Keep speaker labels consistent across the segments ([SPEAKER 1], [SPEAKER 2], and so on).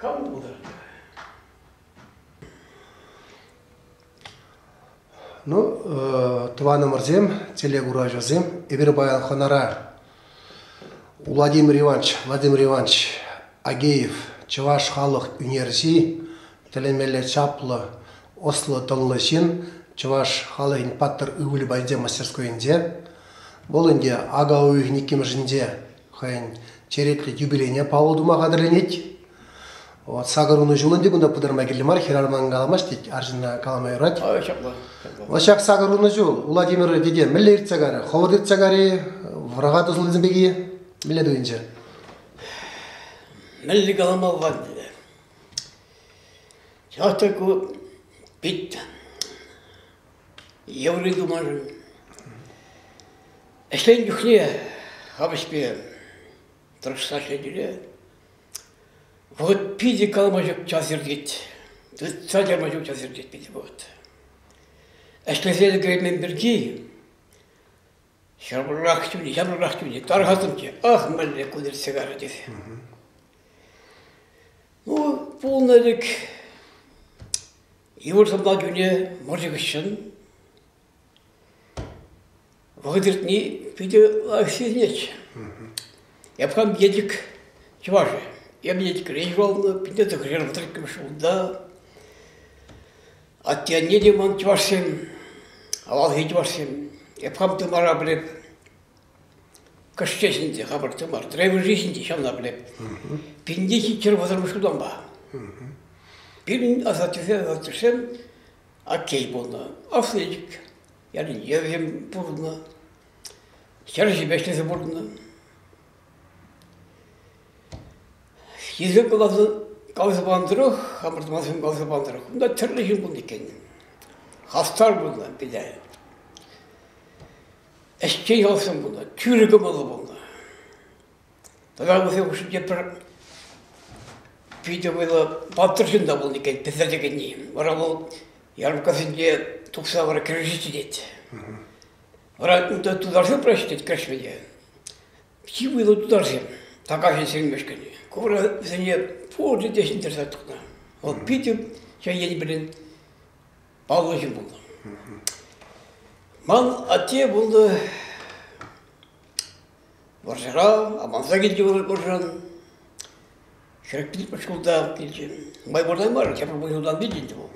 [SPEAKER 1] Кам пултӑр?
[SPEAKER 2] Ну, тӑванӑмӑрсем, телекураҫӑсем, эпир паян хӑнара Владимир Иванович, Владимир Иванович Агеев чӑваш халӑх ӳнерҫи, тӗлӗнмелле чаплӑ, ӑслӑ-тӑнлӑ ҫын, чӑваш халӑхӗн паттӑр ывӑлӗ патӗнче мастерскойӗнче. Вӑл ӗнтӗ ака уйӑхӗн иккӗмӗшӗнче хӑйӗн черетлӗ юбилейне паллӑ тума хатӗрленет. Вот 80 ҫул ӗнтӗ кунта пытарма кирлӗ мар, хӗрарӑман каламасть тет, арҫынна калама юрать.
[SPEAKER 1] Ҫапла.
[SPEAKER 2] Вот ҫак 80 ҫул Владимир тете мӗнле иртсе карӗ? Хӑвӑрт иртсе карӗ-и? Вӑраха тӑсӑлнисем пек-и? Мӗнле туйӑнчӗ?
[SPEAKER 1] Мӗнле каламалла ӗнтӗ? Ҫав та ку пит йывӑр ыйту маншӑн. Ӗҫленӗ чухне хам ӗҫпе тӑрӑшса ӗҫлетӗре вӑхӑт питӗ калама ҫук час иртет. Тытса чарма ҫук час иртет питӗ вӑхӑт. Ӗҫлесе ӗлкӗреймен пирки ҫамрӑкрах чухне, ҫамрӑкрах чухне тархасӑмччӗ. Ах, мӗнле кун иртсе кайрӗ тесе. Ну, пулнӑ ӗлӗк йывӑр сӑмла чуне вӑрҫӑ хыҫҫӑн вӑхӑт иртни питӗ лайӑх сисӗнетчӗ. Эп хам Елчӗк чӑвашӗ. Эп Елчӗкре ҫуралнӑ, пинте тӑхӑрҫӗр ҫулта. Атте-анне те ман чӑвашсем, авалхи чӑвашсем. Эп хам тымара пӗлеп. Кӑшче ҫинче хапӑр тымар, драйвер ҫинче ҫавна пӗлеп. Пинте ҫиччӗр вӑтӑрмӗш ҫултанпа. Пирӗн асаттесем, асаттесем окей пулнӑ. Аслӑ ялӗнче вӗсем пурӑннӑ. Ҫӗр ҫипе ӗҫлесе пурӑннӑ. Хисеп каласа панӑ тӑрӑх, хамӑр тӑвансем каласа панӑ тӑрӑх, унта тӗрлӗ ҫын пулнӑ иккен. Хастар пулнӑ питӗ. Ӗҫчен халӑхсем пулнӑ, тӳрӗ кӑмӑллӑ пулнӑ. Тата вӗсем хушшинче пӗр питӗ вӑйлӑ паттӑр ҫын та пулнӑ иккен, пӗсӗр текенни. Вара вӑл ярмӑрккасенче тухса вара кӗрешет тет. Вара унта тутарсем пыраҫҫӗ тет кӗрешме. Чи вӑйлӑ тутарсем така ҫын Ку вара вӗсене пурте те ҫӗнтерсе тухнӑ. Вӑл питӗ ҫав енӗпе паллӑ ҫын пулнӑ. Ман атте пулнӑ вӑрҫӑра, аманса килчӗ вӑрҫӑран. 45 шкулта килчӗ. Май пурнаймарӗ, тепӗр ҫултан вилчӗ ӗнтӗ вӑл.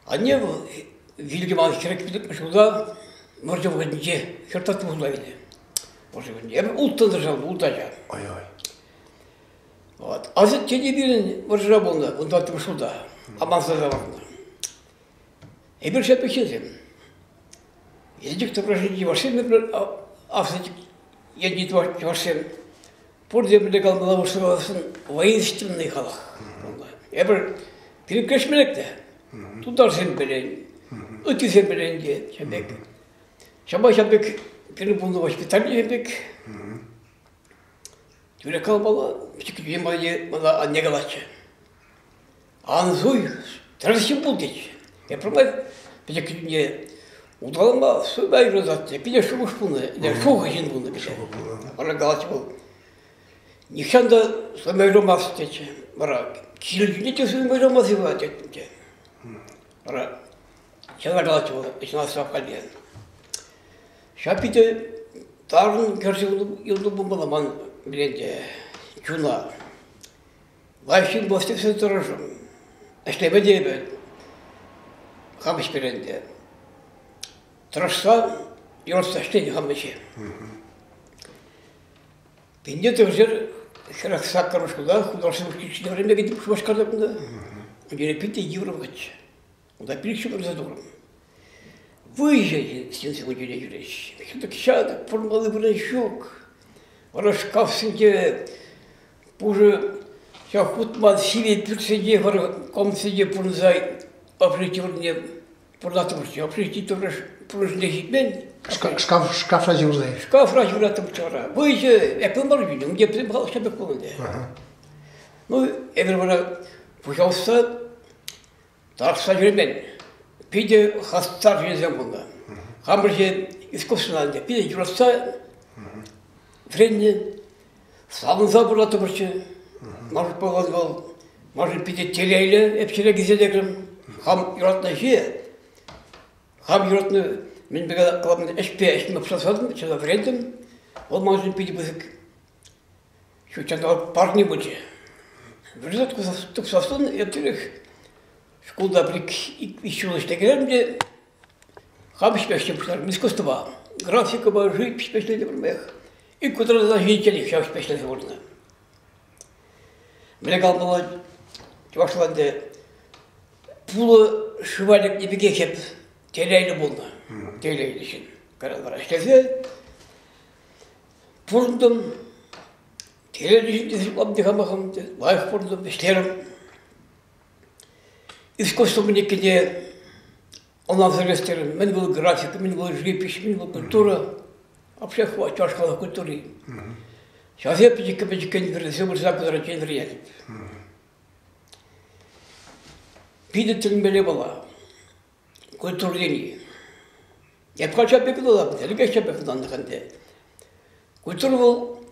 [SPEAKER 1] Анне вӑл вилчӗ ман 45 ҫулта вӑрҫӑ вӑхӑтӗнче хӗр пулса вилнӗ. Вӑрҫӑ вӑхӑтӗнче. Эпӗ улттӑн тӑрсан, ултӑ ача.
[SPEAKER 2] Ой-ой.
[SPEAKER 1] Вот. Асаттене пирӗн вӑрҫӑра пулнӑ, 14 ҫулта. Аманса таврӑннӑ. Эпир ҫак ҫынсем. Елчӗк тӑпрашӗнчи чӑвашсем, аслӑ енчи чӑвашсем пурте пӗрле калмалла пуҫласан воинственный халӑх. Эпир пирӗн кӗрешмелле те. Тутарсем пӗлен, ыттисем пӗлен те ҫав пек. Ҫапах ҫав пек пирӗн пулнӑ воспитани пек. Тӳрех калмалла, пӗчӗк мана анне калатчӗ. Ан суй, тӗрӗс ҫын пул тетчӗ. Эпир пӗчӗк улталанма суйма юрататчӗ. Питӗ шухӑш пулнӑ, шухӑ ҫын пулнӑ питӗ. Вара калатчӗ вӑл, нихҫан та суйма юрамасть тетчӗ. Вара килӗшӳне те суйма юрамасть-и теттӗм. Вара ҫавна калатчӗ вӑл, ӗҫ халӗ. Ҫав питӗ тарӑн кӗрсе юлнӑ пулмалла ман пирӗн чуна. Лайӑх ҫын пулас тесе тӑрӑшӑм. Ӗҫлеме те эпӗ хам ӗҫпелен те. Тӑрӑшса, юратса ӗҫленӗ хам ӗҫе. Пинте тӗрӗсер 48 шкулта художественный училищӗне вӗренме кӗтӗм Шупашкарта кунта. Ун питӗ йывӑр вӑхӑтчӗ. Унта пилӗк ҫул вӗренсе тухрӑм. Выҫӑ ҫынсем ун ҫӳреҫҫӗ. Ҫутӑк ҫатӑк пурӑнмалли вырӑн ҫук. Вара шкафсенче пушӑ ҫак хутман сивӗ пӳртсенче комнатсенче пурӑнса общежити вырӑнне пурӑнаттӑмӑрччӗ. Общежити пурнӑҫне ҫитмен.
[SPEAKER 2] Шкаф, шкафра ҫывӑрса.
[SPEAKER 1] Шкафра ҫывӑраттӑмӑрччӗ вара. Выҫӑ, эпӗ мар вилнӗ, ун теприсем халӑх ҫапах пулнӑ. Ну, эпир вара пуҫалса Тарӑхса ҫӳремен. Питӗ хастар ҫынсем пулнӑ. Хамӑр ҫе искусствӑна ӗнтӗ питӗ юратса вӗреннӗ, савӑнса пурӑнаттӑмӑрччӗ. Может, пулсан вӑл, может, питӗ телейлӗ эп ҫӗре килсе лекрӗм. Хам юратнӑ ӗҫе, хам юратнӑ мӗн пек калам, ӗҫпе ӗҫме пуҫласан, чӑна вӗрентӗм. Вӑл маншӑн питӗ пысӑк ҫут ҫанталӑк парни пулчӗ. Вӗренсе тухсассӑн эп тӳрех шкулта пӗр ик ҫул ӗҫлекенӗм те хам ӗҫпе ӗҫле пуҫларӑм, искусствӑпа. Графикӑпа, живопиҫпе ӗҫлетӗп пӗрмех. Ик кутӑрса ҫитичченех ҫав ӗҫпе ӗҫлесе пурӑннӑ. Мӗне калмалла, чӑвашла ӗнтӗ пулӑ шыва лекнӗ пекех эп телейлӗ пулнӑ. Телейлӗ ҫын. Кайран вара ӗҫлесе пурӑнтӑм. Телейлӗ ҫын тесе шутлам те хамах ӗнтӗ. Лайӑх пурӑнтӑм, ӗҫлерӗм. Искусство мӗнеккине ӑнланса илес терӗм. Мӗн вӑл графика, мӗн вӑл живопись, мӗн вӑл культура. Вообще чӑваш халӑх культури. Ҫавсем пӗчӗккӗн-пӗчӗккӗн вӗренсе пырса кӑтариччен вӗренетӗп. Питӗ тӗлӗнмелле пала. Культура тени. Эп кача пек ӑнланатӑп, ӗлӗкех пек ӑнланнӑ ӗнтӗ. Культура вӑл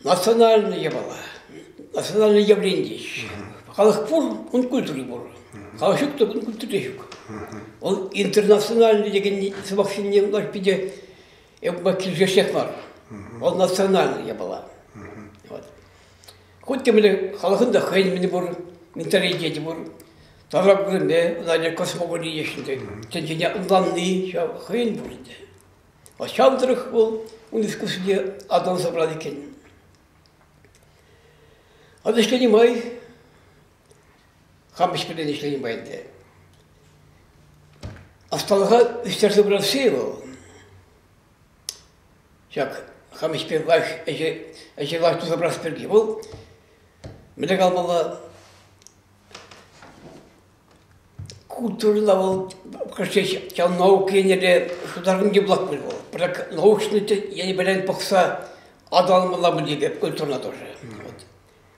[SPEAKER 1] национальный япала, национальное явление теҫҫӗ. Халӑх пур, ун культури пур. Халӑх ҫук та ун культури ҫук. Вӑл интернациональный текен сӑмахсене питӗ эппа килӗшесех мар. Вӑл национальный япала. Вот. Хуть те мӗнле халӑхӑн та хӑйӗн мӗнӗ пур, менталитечӗ пур. Тавра курӑнне, ӑна космогони теҫҫӗ тӗнчене ӑнланни ҫав хӑйӗн пур ӗнтӗ. Ҫав тӑрӑх вӑл ун искусствине аталанса пырать иккен. Ӑна ӗҫленӗ май, хам ӗҫпелен ӗҫленӗ май ӗнтӗ, ӑсталӑха ӳстерсе пырасси вӑл ҫак хам ӗҫпе лайӑх ӗҫе, ӗҫе лайӑх туса пырас пирки вӑл мӗнле каламалла Культурӑна вӑл ҫав наука енӗпе шутарнӑ те пулать пуль вӑл. Пӗрре научный енӗпелен пӑхса аталанмалла пуль тепӗр культурӑна тоже. Вот.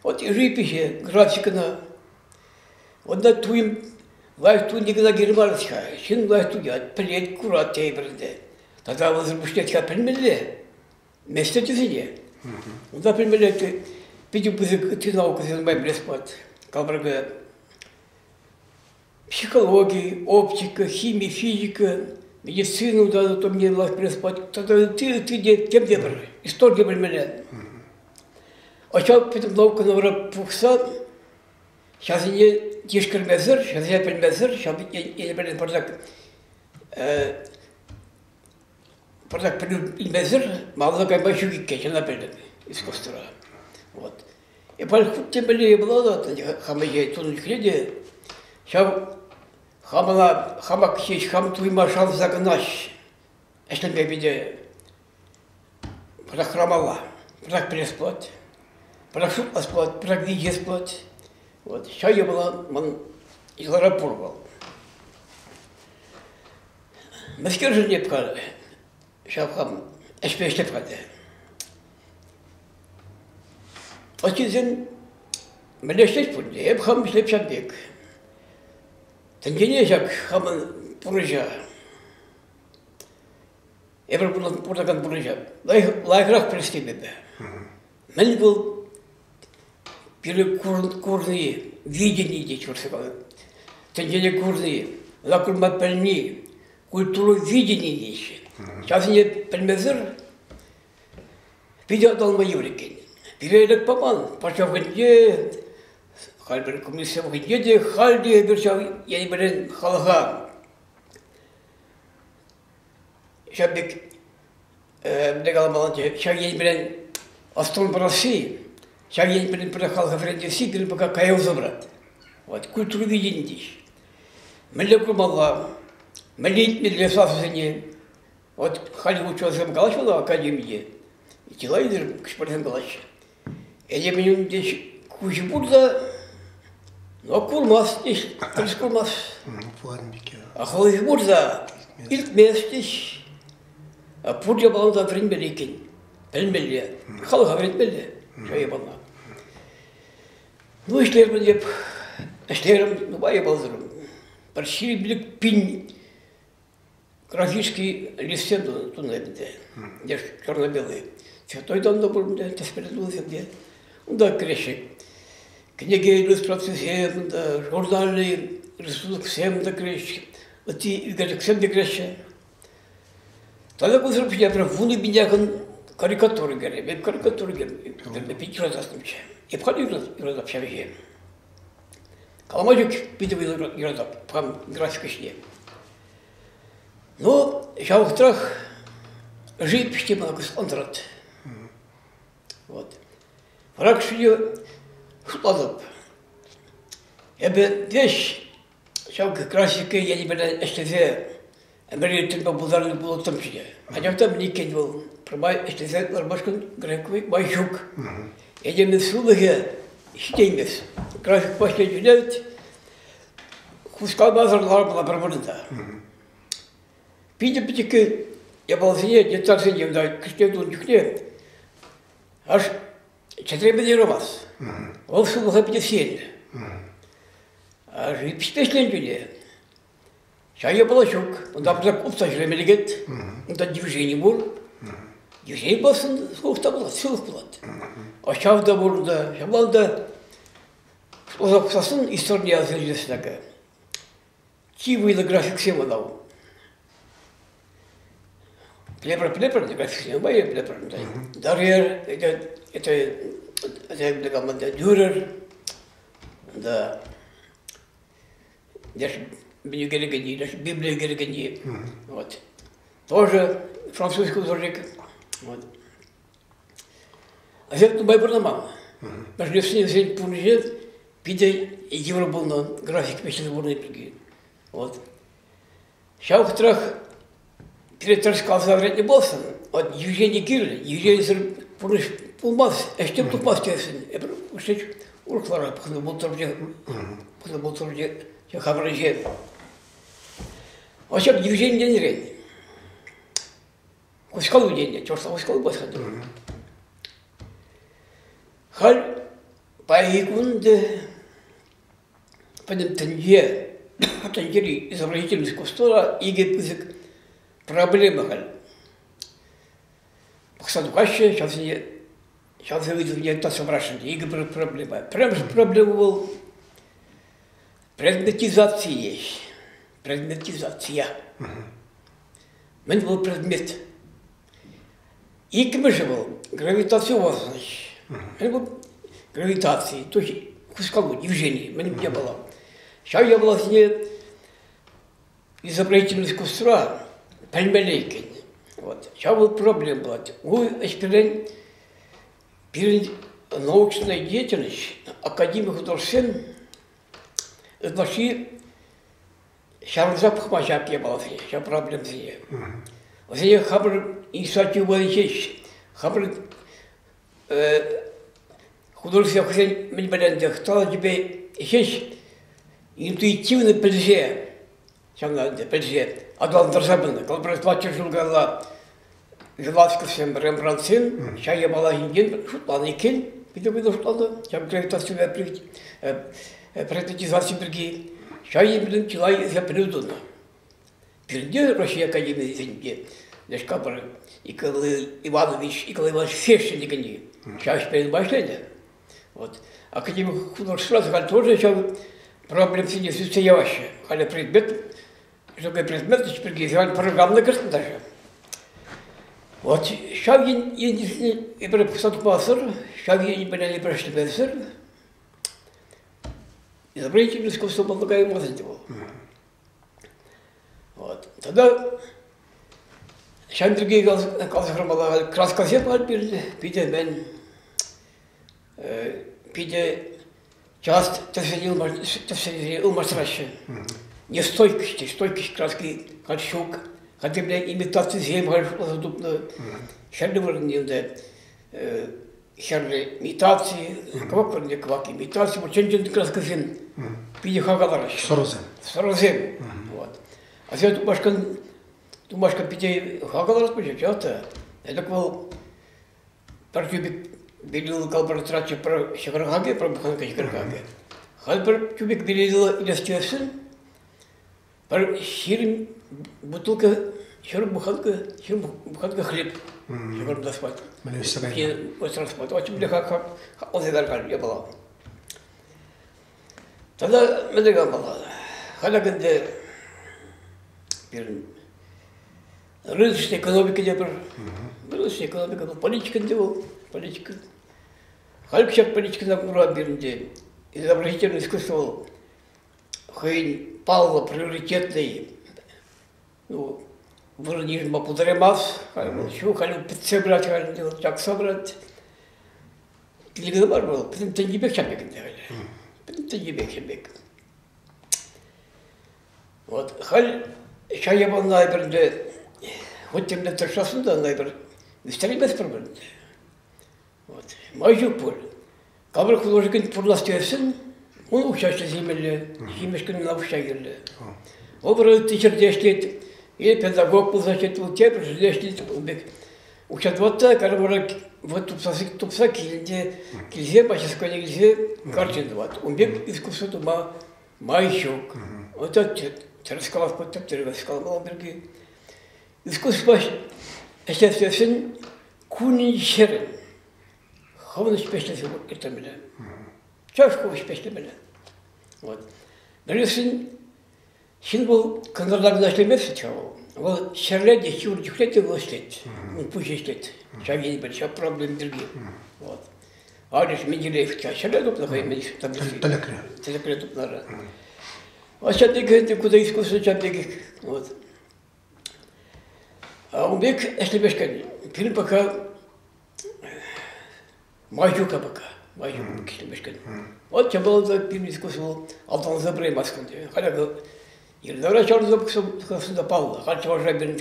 [SPEAKER 1] Вот живопиҫе, графикӑна. Онта туйӑм лайӑх туйни кӑна кирлӗ мар-ха. Ҫын лайӑх туять, пӗлет, курать тейӗпӗр ӗнтӗ. Тата вӑл пуҫне пӗлмелле. Меслечӗсене. Унта пӗлмелле питӗ пысӑк ытти наукӑсем нумай пӗлес пулать. Калӑпӑр, психологи, оптика, хими, физика, медицина унта томне лайӑх пӗлес пулать. Тата ытти, ытти те тем те пӗр. Истори те пӗлмелле. Ача пӗтӗм наукӑна вара пухса ҫавсене тишкермесӗр, ҫавсене пӗлмесӗр, ҫав енӗпе пӗрле пӑртак пӗлӳ илмесӗр малалла кайма ҫук иккен, ҫавна пӗлтӗм искусствӑра. Вот. Эпир хуть те мӗнле пулатӑп, хам ӗҫе тунӑ чухне те ҫав хамӑна хамах ҫеҫ хам туйма шанса кӑна ӗҫлеме питӗ пӑртак хӑрамалла. Пӑртак пӗлес пулать, пӑртак шутлас пулать, пӑртак виҫес пулать. Вот. Ҫав япала ман йӑлара пур вӑл. Мӗскершӗн эп ҫав хам ӗҫпе ӗҫлеп-ха те. Ачисем мӗнле ӗҫлет пуль те, эп хам ӗҫлеп ҫав пек. Тӗнчене ҫак хамӑн пурнӑҫа, эпир пурӑнакан пурнӑҫа лайӑхрах пӗлес тетӗп. Мӗн вӑл пире курни, видени те чурса калать. Тӗнчене курни, ӑна курма пӗлни, культура видени теҫҫӗ. Ҫавсене пӗлмесӗр питӗ аталанма йывӑр иккен. Пире ӗлӗк паман, патша вӑхӑтӗнче, халь пӗр комисси вӑхӑтӗнче те, халь те эпир ҫав енӗпелен халӑха ҫав пек мӗнле каламалла, ҫав енпелен ӑс-тӑн парасси, ҫав енпелен пӗрле халӑха вӗрентесси пирӗн пока каялса пырать. Вот, культура видени теҫ. Мӗнле курмалла, мӗнле илтмелле сасӑсене. Вот халь ученӑсем калаҫмалла академире, чылай кӗҫпӗрсем калаҫҫӗ. Этемӗн ун теҫ куҫӗ пур та, но курмасть теҫ, тӗрӗс курмасть. А хӑлхи пур та, илтмест теҫ. Пур япалан та вӗренмелле иккен. Пӗлмелле. Халӑха вӗрентмелле ҫав япала. Ну, ӗҫлерӗм эп, ӗҫлерӗм, нумай япаласем. Пӗр 25 000 графический листсем тунӑ ӗнтӗ. Черно-белые. Цветной тонна пур ӗнтӗ, тӗспе тунӑсем те. Унта кӗреҫҫӗ. Кӗнеке иллюстрацисем, унта журналӗ, рисунксем те кӗреҫҫӗ, ытти ӳкерчӗксем те кӗреҫҫӗ. Тата кунсӑр пуҫне пӗр 10,000 яхӑн карикатура ӳкернӗ. Эп карикатура ӳкерме пит юрататтӑмччӗ. Эп халь юратап ҫав ӗҫе. Калама ҫук, питӗ вӑйлӑ юратап хам графика ӗҫне. Ну, ҫав вӑхӑтрах живопись те мана кӑсӑклантарать. Вот. Вара кӗсье шутлатӑп. Эпӗ веҫ ҫав графика енӗпе ӗҫлесе ӗмӗре тӗнпе пултарнӑ пулӑттӑмччӗ те. Анчах та мӗн иккен вӑл пӗрмай ӗҫлесе лармашкӑн графика май ҫук. Этемӗн сывлӑхӗ ҫитеймест. Графикпа ӗҫлет хускалмасӑр лармалла пӗр вырӑнта. Питӗ пӗчӗккӗ япаласене, детальсене унта кӗске тунӑ чухне аж чӗтреме те юрамасть. Вӑл сывлӑха питӗ сиенлӗ. Аж ӳпӗҫпе ӗҫленчӗ Ҫав япала ҫук. Унта пысӑк купса ҫӳреме лекет. Унта движени пур. Движени пулсан сывлӑх та пулать, сывлӑх пулать. А ҫав та пур унта. Ҫапла унта пӑхсассӑн историне аса илес такая. Чи вӑйлӑ графиксем ӑна. Плепер, плепер, графиксем май плепер. Дарьер, это, это, это, команда Дюрер, да. Библия ӳкерекенни. Вот. Тоже французский художник. Вот. Вӗсем нумай пурӑнман. Вӗсен вӗсен пурнӑҫӗ питӗ йывӑр пулнӑ график ӗҫлесе пурӑннӑ пирки. Вот. Ҫав вӑхӑтрах пире тӗрӗс каласа вӗрентнӗ пулсан, вот движение кирлӗ, движенисӗр пурнӑҫ пулмасть, ӗҫтем тухмасть тесен, эпир урӑхларах пӑхнӑ пултӑр, пӑхнӑ хамӑр ӗҫе. Вот ҫак движение тенӗрен хускалу тенӗ, чӑвашла хускалу пулать Халь паянхи кун пӗтӗм тӗнче, тӗнчери изобразительное искусствора икӗ пысӑк проблема халь. Пӑхса тухаҫҫӗ, ҫавсене ҫавсен ыйтӑвне татса парасшӑн. Икӗ проблема. Пӗрремӗш проблема вӑл предметизаци есть. Предметизация. Мӗн вӑл предмет? Иккӗмӗшӗ вӑл гравитациозность. Мӗн вӑл гравитаци, то есть хускалу, движение, мӗн япала. Ҫав япаласене изобразительное искусствӑра пӗлмелле иккен. Вот. Ҫав вӑл проблема пулать. Ку ӗҫ пирӗн научная деятельность, академи художествен ытлашши ҫавӑрса пӑхма ҫак япаласене, ҫав проблемӑсене. Вӗсене хамӑр инициатива ҫеҫ, хамӑр художниксем хӑйсен мӗн пӗлен таланчӗпе ҫеҫ интуитивно пӗлсе, ҫавна ӗнтӗ пӗлсе аталантарса пынӑ. Калӑпӑр, ҫул каялла Веласковсем, Рембрандтсем ҫав япала ҫинчен шутланӑ иккен, питӗ вӑйлӑ шутланӑ. Ҫав гравитаципе предметизаци пирки ҫав енпе чылай пӗлӳ тунӑ. Пирӗнте Россия академийӗсенче Лешкапӑр Николай Иванович, Николай Иванович Фешин текенни ҫав ӗҫпе ӗҫленӗ. Вот. Академик художество халь тоже ҫав проблемсене сӳтсе яваҫҫӗ. Халӗ предмет Такой предмет пирки программа кӗртнӗ даже. Вот ҫав енӗсене эпир пӑхса тухмасӑр, ҫав енӗпе эпир ӗҫлемесӗр изобретательное искусство полагаемость ӗнтӗ вӑл. Вот. Тогда ҫав пирки каласа хӑвармалла, краскасем пулать пирӗн, питӗ мӗн питӗ час тӗсене ылмаштараҫҫӗ. Не стойкость, стойкость краски халь ҫук. Хотя бы имитацисем халь шутласа тупнӑ. Хӗрлӗ вырӑнне ӗнтӗ хӗрлӗ имитаци, кӑвак вырӑнне кӑвак имитаци, чӑн-чӑн краскӑсем питӗ хака лараҫҫӗ.
[SPEAKER 2] Сӑрӑсем.
[SPEAKER 1] Сӑрӑсем. Вот. А сен тумашкӑн тумашкӑн питӗ хака ларас пулчӗ, та. Ӗлӗк вӑл Пӗр тюбик белила калпӑртратчӗ, пӗр ҫӑкӑр хакӗ, пӗр буханка ҫӑкӑр хакӗ. Халь пӗр тюбик белила илес тесен, пӗр 20 бутылка. Ҫур буханка хлеб. Ҫӑкӑр таспать. Мӗнле Очень бля хакласа кайрӗ япала. Тата мӗнле калмалла? Халӗ ӗнтӗ пирӗн рыночная экономика те пӗр. Рыночная экономика, политика ӗнтӗ вӑл, политика. Халь ҫак политикӑна кура пирӗнте изобразительное искусство вӑл хӑйӗн паллӑ приоритетный ну, вырӑн йышӑнма пултараймасть. Халь вӑл ҫук, халь пӗтсе пырать, халь чакса пырать. Киле мар вӑл, пӗтӗм тӗнчипех ҫав пек ӗнтӗ халь. Пӗтӗм тӗнчипех ҫав пек. Вот халь ҫав япалана эпир ӗнтӗ хоть темле тӑрӑшасшӑн та ӑна эпир ӳстерейместпӗр пуль ӗнтӗ. Вот. Май ҫук пуль. Капӑр художникӗн пурӑнас тесен ун укҫа ӗҫлесе илмелле, ҫимешкӗн ӑна укҫа кирлӗ. Вӑл вара ытти ҫӗрте ӗҫлет, е педагог пулса ӗҫлет, вӑл тепӗр ҫӗрте ӗҫлет, ун пек укҫа тӑвать та, кайран вара вот тупса, тупса килте килсе, мастерскойне килсе картина тӑвать. Ун пек искусство тума май ҫук. Вот тӗрӗс калас пулать, тӗрӗс каламалла пирки. Искусство ӗҫлес тесен кунӗн-ҫӗрӗн хӑвӑн ӗҫпе ӗҫлесе ирттермелле. Чӑваш хӑв ӗҫпе ӗҫлемелле. Вот. Вӗресшӗн ҫын вӑл кӑнтӑрла кӑна ӗҫлемест-ха вӑл. Вӑл ҫӗрле те, ҫур чухне те вӑл ӗҫлет. Ун пуҫӗ ӗҫлет. Ҫав енӗпе, ҫав проблем пирки. Вот. Алиш Менделеев ҫӗрле тупнӑ хӑй
[SPEAKER 2] Тӗлӗкре.
[SPEAKER 1] Тӗлӗкре тупнӑ. А ҫав пек куда искусство ҫав пекех. Вот. Ун пек ӗҫлемешкӗн пирӗн пока май ҫук пока. Май ҫук ӗҫлемешкӗн. Вот тем пирӗн искусство алтанса пыраймасть ӗнтӗ. Халӗ Елдара чарӑнса пӑхсан та паллӑ. Халь чӑвашра пирӗн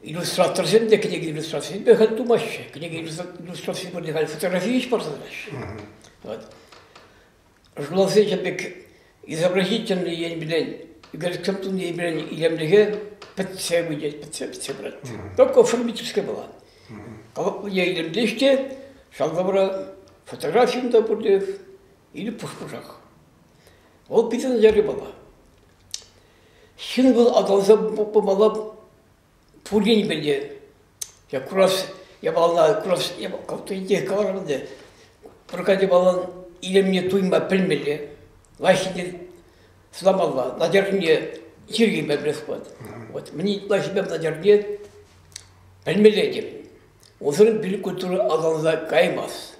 [SPEAKER 1] иллюстраторсем те кӗнеке иллюстрацисемпе халь тумаҫҫӗ. Кӗнеке иллюстраци пурне халь фотографи ҫеҫ парса тӑраҫҫӗ. Вот. Журналсен ҫав пек изобразительный енпелен, ӳкерчӗксем тунӑ енпелен илемлӗхе пӗтсе пытет, пӗтсе пӗтсе пырать. Только оформительская была. Калӑплӑ илемлех те, шалта вара фотографием та пурте или пуш-пушах. Вӑл питӗ йӗрке пала. Ҫын вӑл аталанса пымалла пур енпе те. Я курас япалана курас те каларӑм ӗнтӗ. Пӗр япалан илемне туйма пӗлмелле. Лайӑххине сӑнамалла, надеждине чиркӳпе пӗлес пулать. Вот мӗн лайӑххипе надеждине пӗлмелле тем. Унсӑрӑн пирӗн культура аталанса каймасть.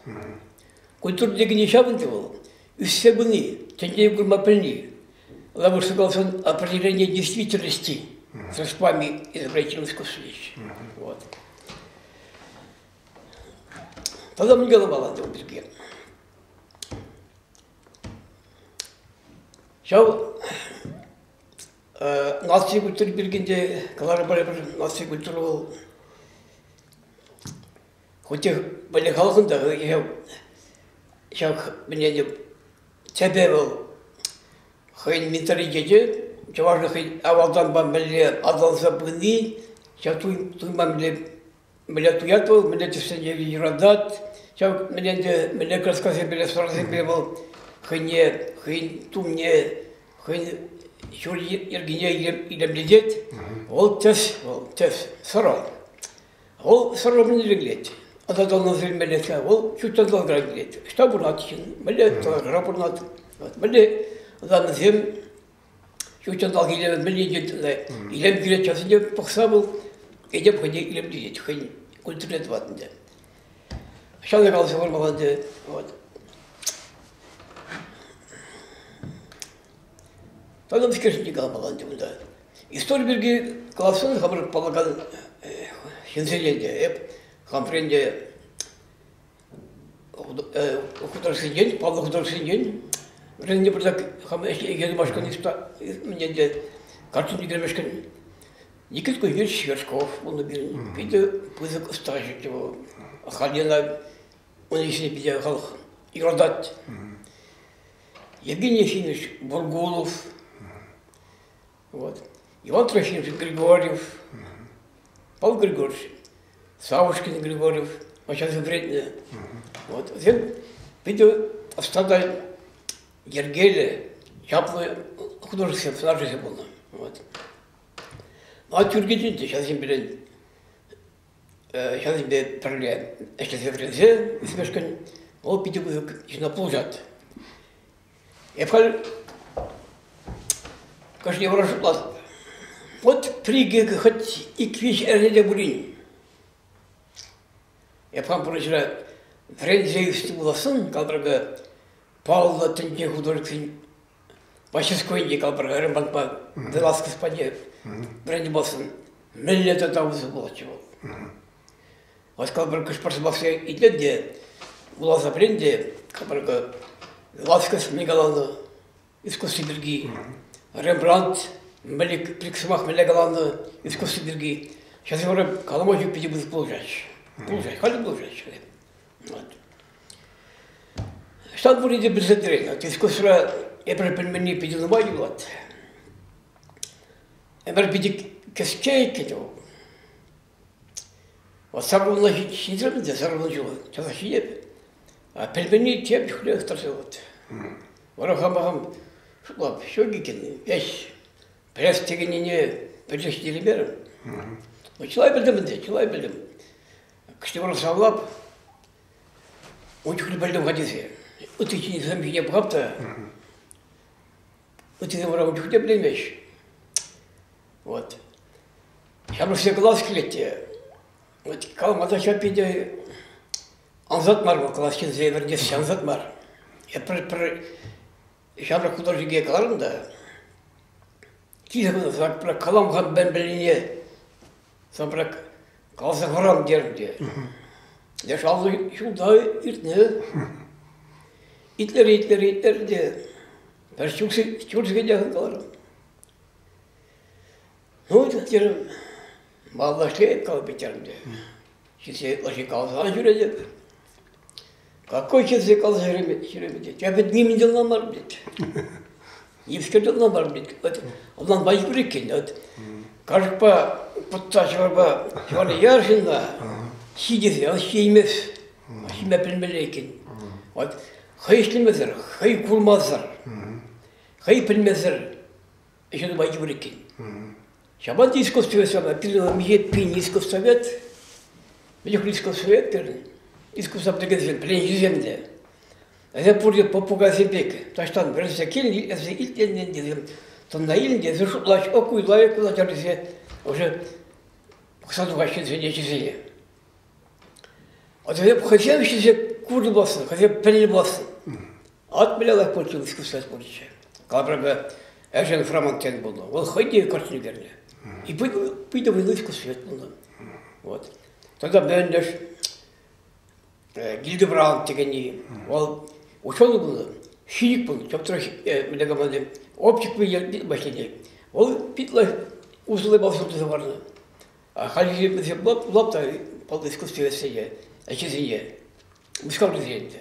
[SPEAKER 1] Культура текенни ҫав ӗнтӗ вӑл. Ӳссе пыни, тӗнчене курма пӗлни. Лаврский каласан определение действительности средствами изобретения искусства. Вот. Тата мӗн каламалла ун пирки? Ҫав наци культури пирки те каларӑмӑр наци культура вӑл хоть пӗле халӑхӑн та ҫак мӗне тӗпе вӑл хӑйӗн менталитечӗ чӑвашӑн хӑй авалтанпа мӗнле аталанса пыни ҫав туйма мӗнле мӗнле туять вӑл, мӗнле тӗссене юратать, ҫав мӗнле ӗнтӗ мӗнле краскасемпе сӑрӑсемпе вӑл хӑйне хӑйӗн тумне хӑйӗн ҫул йӗркине илемлетет. Вӑл тӗс, вӑл тӗс, сӑрӑ. Вӑл сӑрӑ мӗнле килет? Аталанса илмелле вӑл ҫут ҫанталӑкра килет. Ӑҫта пурӑнать ҫын? Мӗнле тӑрӑхра пурӑнать? Мӗнле ӑсаннисем ҫут ҫанталӑк илемӗ мӗнле илем килет часӗнче пӑхса вӑл этем хӑйне илемлетет, хӑйӗн культурине тӑвать ӗнтӗ. Ҫавна каласа хӑвармалла ӗнтӗ. Вот. Тата мӗскершӗн каламалла ӗнтӗ кунта. Истори пирки каласан хамӑр паллакан ҫынсене те эп хамрен те художниксенчен, паллӑ художниксенчен вӗреннӗ пырса хам ӗҫе тумашкӑн мӗнтен те картин ӳкермешкӗн Никита Кузьмич Вершков пулнӑ пирӗн. Питӗ пысӑк ӑстаҫӑччӗ вӑл. Халь ӑна ун ӗҫне питӗ халӑх юратать. Евгений Ефимович Бургулов, вот. Иван Трофимович Григорьев, Павел Григорьевич Савушкин Григорьев, ачасем вӗрентнӗ. Вот. Вӗсем питӗ ӑста та йӗркеллӗ, чаплӑ художниксем, сӑнарҫӑсем пулнӑ. Вот. А тӳркетен те ҫавсем пирӗн ҫавсемпе пӗрле ӗҫлесе вӗренсе ӳсмешкӗн вӑл питӗ пысӑк ҫынна пулӑшать. Эп халь кашни вара шутлатӑп. Вот пӗр-икӗ хоть ик-виҫ эрне те пулин эп хам пурнӑҫра вӗренсе ӳснӗ пулассӑн, калӑпӑр, паллӑ тӗнче художниксен мастерскойӗнче калӑпӑр, Рембрандтпа Веласкес патне вӗреннӗ пулассӑн, мӗнле тата усӑ пулатчӗ вӑл. Вот калӑпӑр, кӑшпӑр сӑмахсем итлен те, вуласа пӗлен те, калӑпӑр, Веласкес мӗн каланӑ искусство пирки, Рембрандт мӗнле пек сӑмах мӗнле каланӑ искусство пирки. Сейчас вара калама ҫук питӗ пысӑк пулӑшаҫҫӗ. Пулӑшаҫҫӗ, халӗ пулӑшаҫҫӗ. Вот. Ӑҫтан пурне те пӗлсе тӑрать. Искусствӑра эпир пӗлменни питӗ нумай юлать. Эпир питӗ кӗске иккен вӑл. Вот саккунла ҫитрӗм те саккунлӑ ҫула часах ҫитеп. А пӗлменни тем чухлех тӑрса юлать. Вара хама-хам шутлап, ҫук иккен, веҫ пӗлес текеннине пӗлсе ҫитереймерӗм. Ну, чылай пӗлтӗм ӗнтӗ, чылай пӗлтӗм. Кӗҫтевара савлап, ун чухне пӗлтӗм-ха тесе. Ытти ҫынсем ҫине пӑхап та, ыттисем вара ун чухне пӗлеймеҫ. Вот. Ҫамрӑксен класс килет те. Вот калама та ҫав питӗ ансат мар вӑл класс ҫынсене вӗрентесси ансат мар. Я пӗр, пӗр ҫамрӑк художнике каларӑм та, килсе пӗр калам-ха мӗн пӗлнине Самрак каласа хӑрам терӗм те. Леш аллӑ ҫулта иртнӗ. Итлер, итлер, итлер те пӗр ҫур сехете каларӑм. Ну, терӗм, маллашле калӑп терӗм те. Ҫитсе ытлашши каласа ҫӳретӗп. Какой ҫитсе каласа ҫӳреме тет. Я ведь нимӗн те ӑнланмарӑм тет. Нимскер те ӑнланмарӑм тет. Вот ӑнланма йывӑр иккен. Вот кашӑкпа пӑтса ҫӑварпа ҫӑварне яр ҫынна ҫитесе, ӑна ҫиеймест. Ҫиме пӗлмелле иккен. Вот хӑй ӗҫлемесӗр, хӑй курмасӑр, хӑй пӗлмесӗр ӗҫе тума йывӑр иккен. Ҫапах та искусствовед пирӗн миҫе пин искусствовед, мӗн искусствовед пирӗн, искусство пӗлекенсем, пӗленҫисем те. Вӗсем пурте попугайсем пек таҫтан вӗренсе килнӗ, эсӗ илтнӗ тесе, тӑнна илнӗ тесе шутлаҫ, о, куйлай, кулачар тесе уже пӑхса тухаҫҫӗ ҫынсене ҫисене. Вӗсем хӑйсем ҫисе курнӑ пулассӑн, хӑйсем пӗлнӗ пулассӑн. Ат мӗнле лайӑх пулчӗ, искусство пулчӗ. Калӑпӑр, Эжен Фрамонт тен пулнӑ. Вӑл хӑй те картина ӳкернӗ. И питӗ вӑйлӑ искусствовед пулнӑ. Вот. Тогда мӗнлеш Гильдебранд текенни, вӑл ученый пулнӑ, физик пулнӑ, чоптӑрах мӗнле каланӑ, оптик башни. Вӑл пит лайӑх усӑллӑ балсем туса парнӑ. А хальхи вӗсем лап та паллӑ искусствоведсене, ӗҫӗсене Мускав президенчӗ.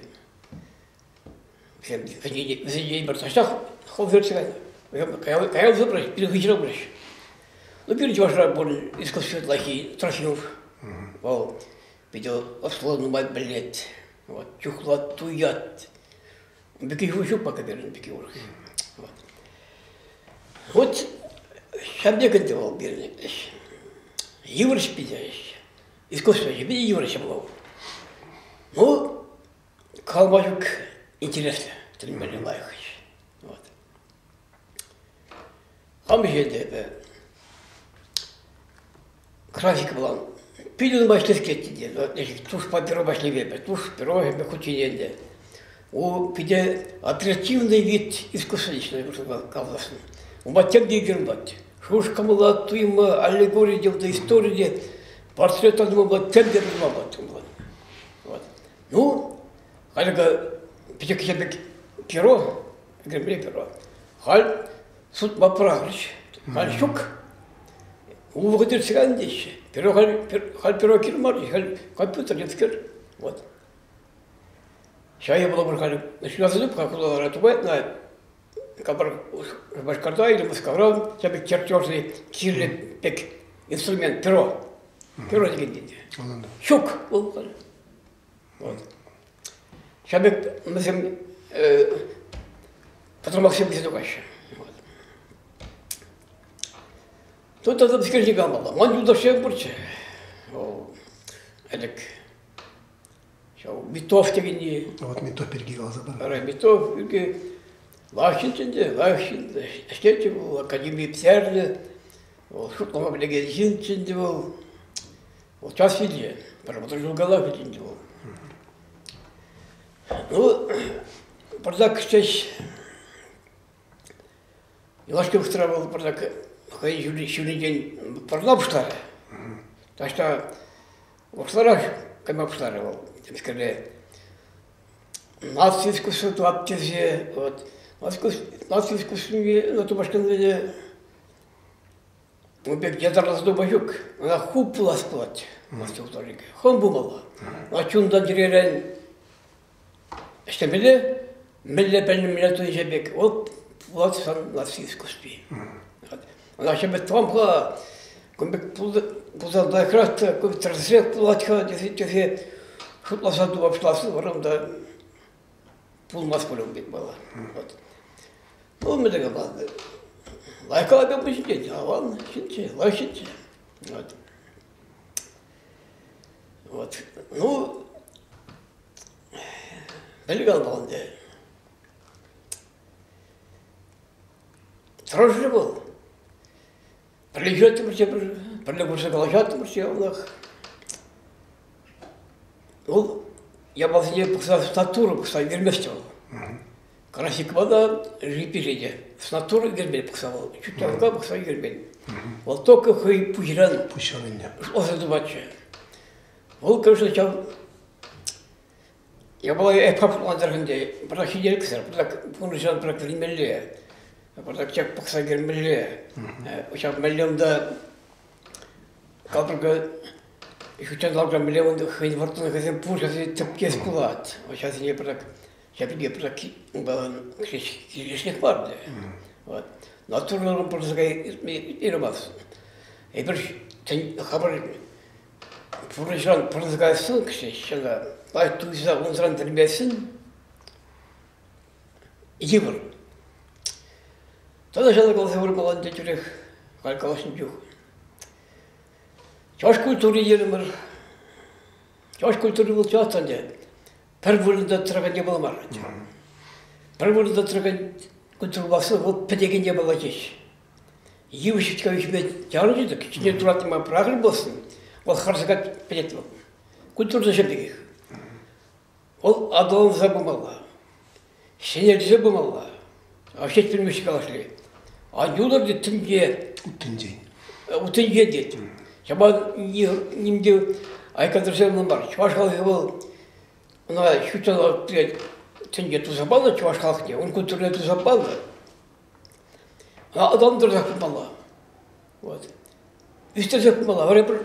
[SPEAKER 1] Вӗсем вӗсенчен пӗр таҫтах хӑл кайнӑ. Каялса пыраҫ, пирӗн хыҫра пыраҫ. Ну, пирӗн Чӑвашра пур искусствовед лайӑххи Трофимов. Вӑл питӗ ӑслӑ нумай пӗлет. Вот, чухлать, туять. Пекки ҫук пока пирӗн пекки урӑх. Вот. Вот ҫав пек ӗнтӗ вӑл пирӗн ӗҫ. Йывӑр ӗҫ питӗ ӗҫ. Искусство ӗҫӗ питӗ йывӑр ӗҫ вӑл. Ну, калама ҫук интереслӗ, тӗлӗнмелле лайӑх ӗҫ. Вот. Хам ӗҫе те эпӗ графика пулан питӗ нумай ӗҫлес килет те. Тушпа перо ӗҫлеме туш, перо эпӗ хутчен ӗнтӗ. У питӗ оперативный вид искусства каласшӑн. Унпа тем те ӳкермлать. Шухӑш кӑмӑла, туйӑма, аллегори те, истори те, портрет та тума тем те тума пулать. Вот. Ну, халӗ пӗчӗк пек перо, ӳкермелле перо. Халь сутма пӑрахрӗҫ. Халь ҫук. У вӑхӑт иртсе кайнӑ теҫҫӗ. Перо халь, халь перо кирлӗ мар, халь компьютер темскер. Вот. Ҫая пулӑпӑр халь ҫуласене хулалара тупать на капӑр Шупашкарта или Мускавра ҫав пек чертежный кирлӗ пек инструмент перо. Перо текен тет. Ҫук вӑл халь. Вот. Ҫав пек вӗсем пӑтӑрмахсем килсе тухаҫҫӗ. Тут тата пӗскерчӗ калмалла. Ман юлташсем пурччӗ. Ӗлӗк ҫав Митов текенни.
[SPEAKER 2] Вот Митов пирки каласа пар.
[SPEAKER 1] Ара, Митов пирки лайӑх ҫынччӗ ӗнтӗ, лайӑх ҫын. Ӗҫлетчӗ вӑл, академи пӗтернӗ. Вӑл шутлама пӗлекен ҫынччӗ ӗнтӗ вӑл. Вӑл час вилчӗ. Пӗр 30 ҫул калах вилчӗ ӗнтӗ вӑл. Ну, пӑртак ҫеҫ юлашки вӑхӑтра вӑл пӑртак хӑй ҫӳренчен пӑрла пуҫларӗ. Таҫта урӑхларах кайма пуҫларӗ вӑл. Темскерле наци искусство тӑвап тесе, вот, наци искусствине тумашкан Ун пек ятарласа тума ҫук. Ӑна хуп пулас пулать мастер художникӗ. Хӑм пулмалла. Ӑна чунтан чӗререн ӗҫлемелле, мӗнле пӗлнӗ, мӗнле туйнӑ пек. Вот пулать сан наци искусстви. Ӑна ҫемӗ тӑвам-ха, кун пек пулсан лайӑхрах та, кун тӗрӗсрех пулать-ха тесе, тесе шутласа тума пуҫласси вара унта пулмасть пуль ун пек мала. Вот. Ну, мӗн каланӑ. Лайӑх калакан ҫинчен, аван ҫынччӗ, лайӑх ҫынччӗ. Вот. Вот. Ну, мӗн калмалла ӗнтӗ. Тӑрӑшрӗ вӑл. Пӗрле ҫӳреттӗмӗрччӗ, пӗрле курса калаҫаттӑмӑрччӗ яланах. Вӑл япаласене пӑхса статура пӑхса ӳкермест вӑл. Красикпа та жипире те статура ӳкермен пӑхса вӑл. Чуттанка пӑхса ӳкермен. Вӑл только хӑй пуҫран
[SPEAKER 2] пуҫран илнӗ.
[SPEAKER 1] Ӑсӗ тупатчӗ. Вӑл, конечно, ҫав япала эп хапӑрлантӑр ӗнтӗ. Пӑртак ҫителӗксӗр, пӑртак пурнӑҫран пӑртак вӗренмелле. Пӑртак ҫак пӑхса кӗрмелле. Ҫав мӗнле унта калпӑрка ҫутҫанталӑкра мӗнле унта хӑйӗн вӑрттӑнлӑхӗсем пур, ҫавсене тӗпчес пулать. Ҫавсене пӑртак ҫав пирки пӑртак килӗшнех мар те. Вот. Натурӑран пырса иртмест. Эпир хамӑр пурнӑҫран пӑрӑнса каяссӑн ҫӑна лайӑх туйса унсӑран вӗренмесен йывӑр. Тата ҫавна каласа хурмалла ӗнтӗ тӳрех халь калаҫнӑ чух. Чӑваш культури терӗмӗр. Чӑваш культури вӑл чӑваш ӗнтӗ. Пӗр вырӑнта тӑракан япала мар ӗнтӗ. Пӗр вырӑнта тӑракан культура пуласси вӑл пӗтекен япала ҫеҫ. Йывӑҫ ӳсме чарӑнчӗ тӗк, ҫине туратма пӑрахрӗ пуласси, вӑл хӑрса пӗтет вӑл. Культура ҫав пекех. Вӑл аталанса пымалла, ҫӗнелсе пымалла. Общественный калашле. А юлӑр тет тӗнче.
[SPEAKER 2] Тӗнчен.
[SPEAKER 1] Тӗнче тет. Ҫапах ним те айккатӑрсем мар. Чӑваш халӑхӗ вӑл ӑна ҫут тӗнче туса панӑ чӑваш халӑхне, ун культурине туса панӑ. Аталантарсах пымалла. Вот. Ӳстерсех пымалла. Вара пӗр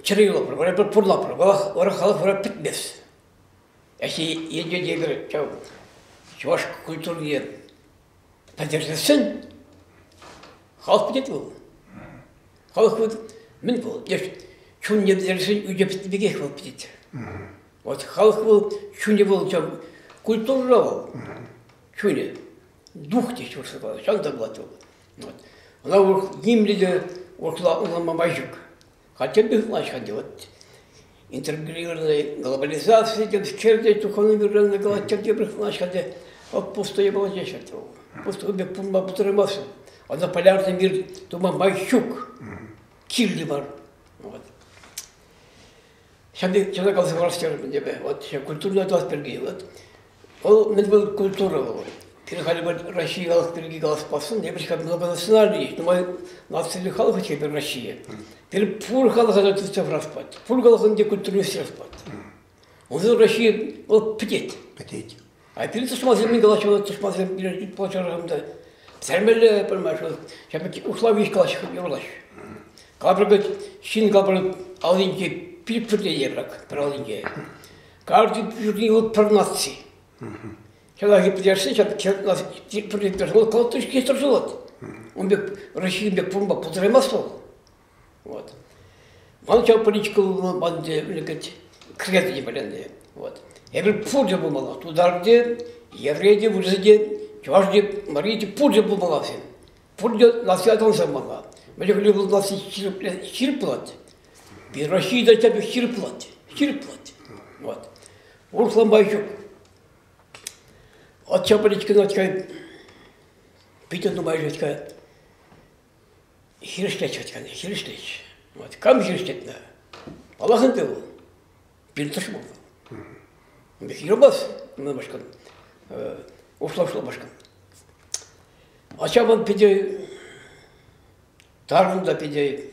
[SPEAKER 1] чӗре юлапӑр, вара пӗр пурлапӑр, вара халӑх вара пӗтмест. Если енчен те эпир ҫав чӑваш культурине пӗтерсессӗн, халӑх пӗтет вӑл. Халӑх вот мӗн вӑл? Чунне пӗтерсен ӳте пӗтнӗ пекех вӑл пӗтет. Вот халӑх вӑл, чунӗ вӑл ҫав культурӑра вӑл, чунӗ. Дух теҫҫӗ вырӑсла каласа, ҫавӑн та пулать вӑл. Вот. Ӑна урӑх нимле те урӑхла ӑнланма май ҫук. Хотя бы ытлаҫ ӗнтӗ вот интегрированная глобализация темскер те духовный миррен калать тепӗр ытлаҫ ӗнтӗ вот пустое было здесь вӑл. Пустой пек пулма пултараймастӑн. Однополярный мир тума май ҫук. Кирлӗ мар. Вот. Ҫав пек чӑна каласа хӑварас терӗм эпӗ. Вот ҫав культурӑна тӑвас пирки. Вот. Вӑл мӗн вӑл культура вӑл? Пирӗн халӗ Россия халӑх пирки калас пулсан, эпир халь многонациональный есть, нумай нациллӗ халӑх эпир Россия. Пирӗн пур халӑха та тытса хурас пулать. Пур халӑхӑн те культурине ӳстерес пулать. Унсӑр Россия вӑл пӗтет.
[SPEAKER 2] Пӗтет.
[SPEAKER 1] А пирӗн тӑшмансем мӗн калаҫҫӗ, тӑшмансем пирӗн пулчарӑм та пӗтермелле, понимаешь, ҫав пек услав виҫ калаҫ юрлаҫ. Капӑр ҫын капӑр аллинче пилӗк пӳрте еврак, пӗр аллинче. Каждый пӳрни вӑл пӗр наци. Ҫавна пӗтерсе, ҫав пӗрле вӑл колоточки тӑршӑлать. Ун пек Россия пек пурӑнма пултараймасть вӑл. Вот. Ман ҫав политика ман кӗрет те пӗлӗннӗ. Вот. Эпир пурте пулмалла. Тутар те, еврей те, вырӑс те, чӑваш те, мари те пурте пулмалла всем. Пурте наци аталанса пымалла. Мӗнле пуласси ҫирӗп пулать. Россия та тепӗр ҫирӗп пулать. Ҫирӗп пулать. Вот. Урӑхла май ҫук. Отча политикӑна питӗ нумай ҫеҫ хирӗҫлет хирӗҫлет. Вот. Кам хирӗҫлет? Паллах ӗнтӗ вӑл. Пирӗн тӑшман вӑл. Юрамас мӑшкӑн. Ушлашлӑ мӑшкӑн. Ача вӑл питӗ тарӑн та питӗ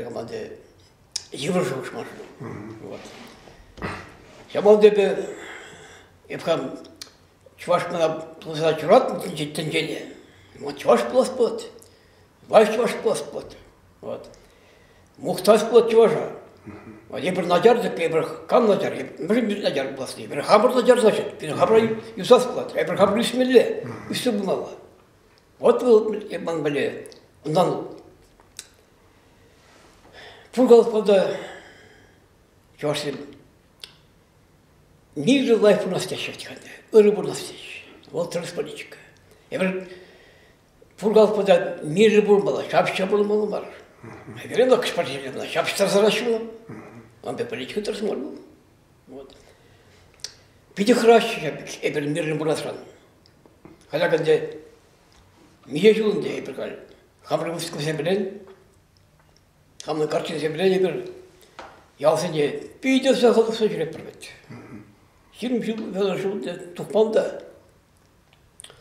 [SPEAKER 1] команды йывӑр шухӑш мар. Вот. Ҫапах эпӗ эп хам чӑваш мана пулса ҫуратнӑ тӗнчене. Вот чӑваш пулас пулать. Лайӑх чӑваш пулас пулать. Вот. Мухтас пулать чӑваша. Эпир начар тӗк, эпир кам начар? Мӗншӗн начар пулас? Эпир хамӑр начар значит. Пирӗн хамӑра юсас пулать. Эпир хамӑр ӳсмелле, ӳссе пымалла. Вот вӑл ман пӗле. Унтан пур халӑхпа та чӑвашсем мирлӗ лайӑх пурӑнас теҫҫӗ вӗт-ха. Ырӑ пурӑнас теҫҫӗ. Вӑл тӗрӗс политика. Эпир пур халӑхпа та мирлӗ пурӑнмалла, ҫапӑҫса пурӑнмалла мар. Эпир лӑкӑш партийӗ ҫапӑҫтарса ҫулӑм. Ман пек политика тӗрӗс мар вӑл. Вот. Питӗ хӑраҫҫӗ эпир мирлӗ пурӑнасран. Халь ӗнтӗ миҫе ҫул ӗнтӗ эпир халь хамӑр выставкӑсем пӗлен, хамӑр картинсем пӗлен эпир ялсене питӗ сахал тухса ҫӳретпӗр вӗт. 20 ҫул, 30 ҫул ӗнтӗ тухман та.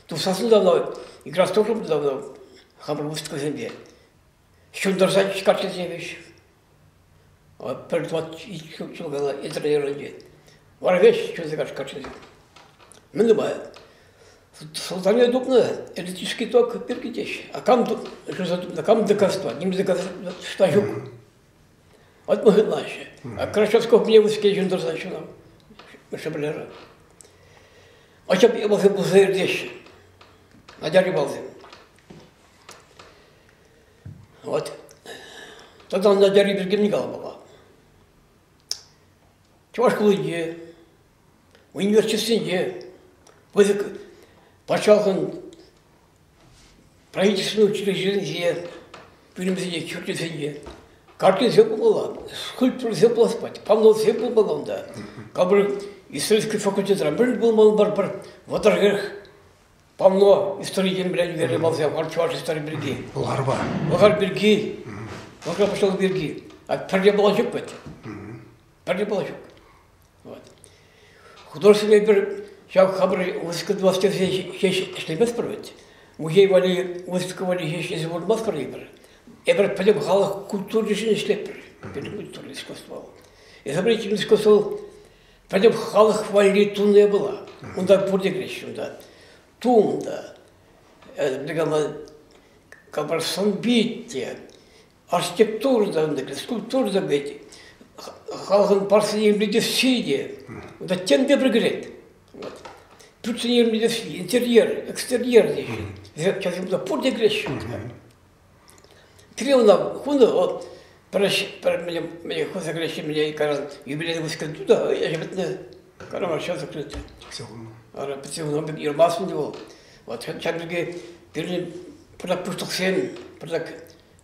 [SPEAKER 1] Тухсассӑн та ӑна играть тоже давно хамӑр выставкӑсемпе. Ҫунтарса картинсем вӗҫ. Пӗр ҫул кала Израилӗнче. Вара веҫ чунса картинсем. Мӗн нумай. Султане тупнӑ электрический ток пирки теҫ. А кам ҫуса тупнӑ, кам доказать? Ним доказательства ҫук. Вот мы хытлаҫҫӗ. А Красовского мне высоке ҫунтарса ҫунам. Шӗпӗлерӗ. Ача ялсем пулса иртеҫҫӗ. Начар ялсем. Вот. Тата начарри пирки мӗн каламалла? Чӑваш хулинче, университетсенче пысӑк патшалӑхӑн правительственный учрежденисенче, пӳлӗмсенче, ҫуртсенче картинсем пулмалла, скульптурӑсем пулас пулать, панносем пулмалла унта. Капӑр исторический факультетра мӗн пулмалла пӗр пӗр 30 панно историйӗн пӗлен ӳкернӗ палсем чӑваш истори пирки.
[SPEAKER 2] Пӑлхарпа.
[SPEAKER 1] Пӑлхар пирки, Пӑлхар поселок пирки. А пӗрре пулас ҫук вӗт. Пӗрре пулас ҫук. Вот. Художественный пӗр ҫав хамӑр выставка тӑвас тесе ҫеҫ ӗҫлеместпӗр вӗт. Музей валли, выставка валли ҫеҫ ӗҫлесе пурӑнмастпӑр эпир. Эпир пӗтӗм халӑх культуришӗн ӗҫлетпӗр. Пӗтӗм культура искусство. Изобретательное искусство пӗтӗм халӑх валли тунӑ япала. Унта пурте кӗреҫҫӗ унта. Тум та, капӑр сӑн-пит те, архитектура та унта, скульптура та пит, халӑхӑн парсине илемлетесси те, унта тем те пӗр кӗрет. Вот. Пӳртсене илемлетесси, интерьер, экстерьер теҫҫӗ. Сейчас унта пурте кӗреҫҫӗ. Пире ӑна хунӑ, вот, пӗр пӗр мӗне мӗне хуса кӗреҫҫӗ, мӗне кайран юбилей выскан туда, ӗҫӗ пӗтнӗ. Кайран все закрыто. Ара, пӗтсе унӑн пек юрмастӑн те вӑл. Вот ҫак пирки пирӗн пӗртак пуҫлӑхсем пӗртак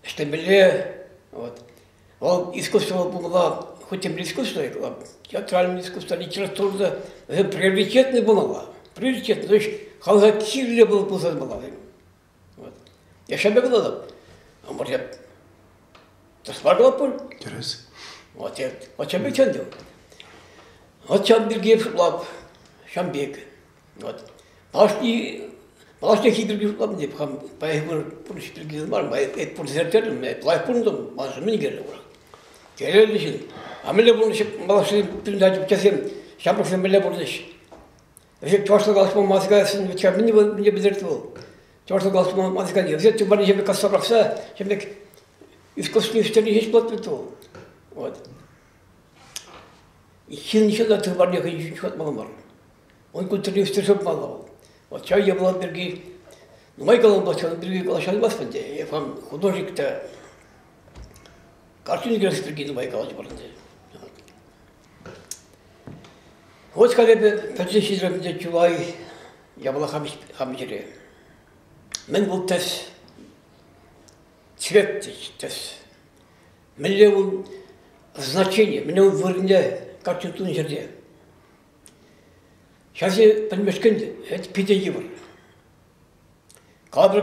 [SPEAKER 1] ӗҫлемелле. Вот. Вӑл искусство пулмалла, хоть темле искусство, театральное искусство, литература да, вӗсем приоритетный пулмалла. Приоритетный, то есть халӑха кирлӗ пулса тӑмалла. Вот. Я ҫав пек калатӑп. Может, тӑсма калап пуль?
[SPEAKER 2] Тӗрӗс.
[SPEAKER 1] Вот я, вот ҫав пек чӗнтӗм. Вот ҫав пирки шутлап, ҫав пек. Вот. Малашне, малашнехи пирки шутлап деп, хам паянхи пурнӑҫ пирки мар, эп пурнӑҫ эп лайӑх пурӑнтӑм, маншӑн мӗн кирлӗ урӑх. Телейлӗ ҫын. А мӗнле пурнӑҫ малашне пирӗн ачасем, ҫамрӑксем мӗнле пурнӑҫ? Вӗсем чӑвашла калаҫма мазикаҫҫӗ, вӗт-ха мӗн вӑл, мӗне пӗлтерет вӑл? Чӑвашла калаҫма мазикани. Вӗсем тымарне ҫемпе касса пӑрахса, ҫем пек искусственный ӳстерни ҫеҫ пулать вӗт вӑл. Вот. Ҫын ҫын та тымарне хӑй ҫухатмалла мар. Он культурне ӳстерсе пымалла вӑл. Вот ҫав япала пирки нумай калам ҫавӑн пирки калаҫаймастпӑр ӗнтӗ. Эп хам художник та картина ӳкерес пирки нумай калаҫӑпӑр ӗнтӗ. Вот халь эпӗ пӗчӗк ҫынсемпе чылай япала хам ӗҫре. Мӗн вӑл тӗс? Цвет тӗс. Мӗнле ун значени, мӗнле ун вырӑнне картин тунӑ ҫӗрте. Ҫавсене пӗлмешкӗн питӗ йывӑр. Калӑпӑр